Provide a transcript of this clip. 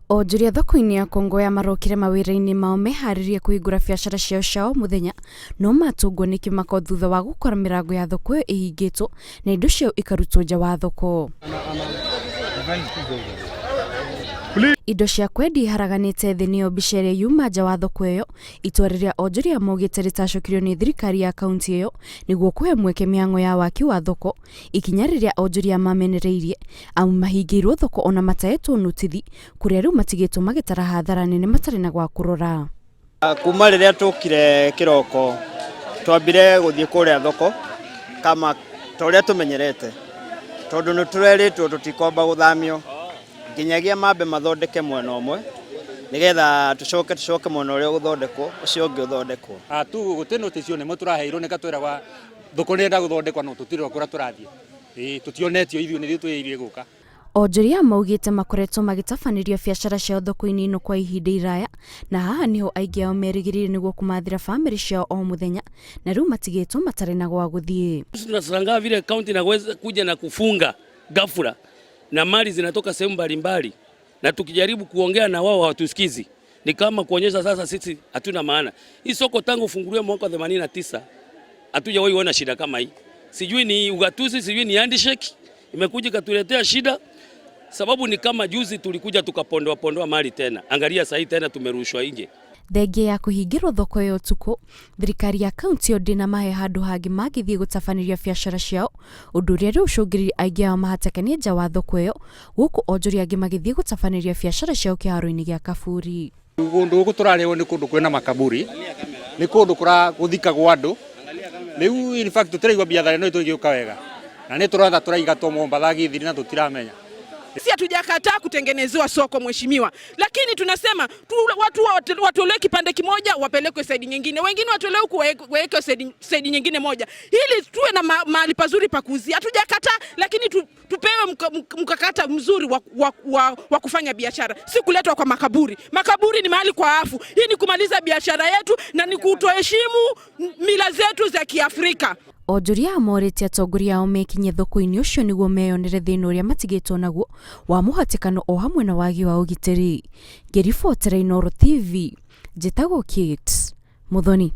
Onjoria thoko-inĩ ya Kongowea marokire mawĩra-inĩ mao meharĩrie kũhingũra biacara ciao cia o mũthenya no matũngwo nĩ kĩmako thutha wa gũkora mĩrango ya thoko ĩyo ĩhingĩtwo na indo ciao ikarutwo nja wa thoko. Indo cia kwendia iharaganĩte thĩ nĩyo mbica ĩrĩa yuma nja wa thoko ĩyo, itua rĩrĩa onjoria maugĩte rĩtacokirio nĩ thirikari ya kaunti ĩyo nĩguo kũhe mweke mĩhang'o ya waki wa thoko, ikinya rĩrĩa onjoria mamenereirie amu mahingĩirwo thoko ona matahetwo notithi, kũrĩa rĩu matigĩtwo magĩtara hathara nene matarĩ na gwa kũrora. Kuma rĩrĩa tũkire kĩroko twambire gũthiĩ kũrĩa thoko kama ta ũrĩa tũmenyerete tondũ nĩ tũrerĩtwo tũtikwamba gũthamio nginyagia mambe mathondeke mwena ũmwe nĩgetha tũcoke tũcoke mwena ũrĩa ũgũthondekwo ũcio ũngĩ ũthondekwo. Tu gũtirĩ notice o na ĩmwe tũraheirwo nĩ katwĩragwa thoko nĩ ĩrenda gũthondekwa no tũtirĩ kũrĩa tũrathiĩ. Ĩĩ tũtionetio ithuĩ nĩ ithuĩ twĩrĩire gũka. Onjoria maugĩte makoretwo magĩtabanĩria biacara ciao thoko-inĩ ĩno kwa ihinda iraya na haha nĩho aingĩ ao merĩgĩrĩire nĩguo kũmathĩra bamĩrĩ ciao o mũthenya na rĩu matigĩtwo matarĩ na gwa gũthiĩ. Tunashangaa vile kaunti inaweza kuja na kufunga ghafla na mali zinatoka sehemu mbalimbali, na tukijaribu kuongea na wao hawatusikizi. Ni kama kuonyesha sasa sisi hatuna maana. Hii soko tangu ufunguliwe mwaka wa 89 hatujawahi ona shida kama hii. Sijui ni ugatuzi, sijui ni handshake imekuja ikatuletea shida, sababu ni kama juzi tulikuja tukapondoa pondoa mali tena, angalia sasa tena tumerushwa nje. Thengia ya kũhingĩrwo thoko ĩyo ũtukũ, thirikari ya kaunti ĩyo ndĩnamahe handũ hangĩ mangĩthiĩ gũtabanĩria biacara ciao, ũndũ ũrĩa rĩu ũcũngĩrĩirie aingĩ ao mahatĩkanie nja wa thoko ĩyo, gũkũ onjoria angĩ magĩthiĩ gũtabanĩria biacara ciao kĩharo-inĩ gĩa Kaburi. Kũndũ gũkũ tũrarĩhwo nĩ kũndũ kwĩna makaburi, nĩ kũndũ gũthikagwo andũ. Rĩu in fact tũtiraigua biathara ĩno itũ ĩgĩũka wega na nĩ tũratha tũraigatwo Mombatha Githiri na tũtiramenya. Sisi hatujakataa kutengenezewa soko mheshimiwa, lakini tunasema tu, watu watolewe kipande kimoja wapelekwe side nyingine, wengine watolewe huku wawekwe side nyingine moja, ili tuwe na mahali pazuri pa kuuzia. Hatujakataa, lakini tupewe mkakata mzuri wa kufanya biashara, si kuletwa kwa makaburi. Makaburi ni mahali kwa afu. Hii ni kumaliza biashara yetu na ni kutoheshimu mila zetu za Kiafrika. Onjoria morĩtie atongoria ao mekinye thoko-inĩ ũcio nĩguo meyonere thĩna ũrĩa matigĩtwo naguo wa mũhatĩkano o hamwe na wagi wa ũgitĩri. Ngĩribotera Inooro TV, njĩtagwo Kate Muthoni.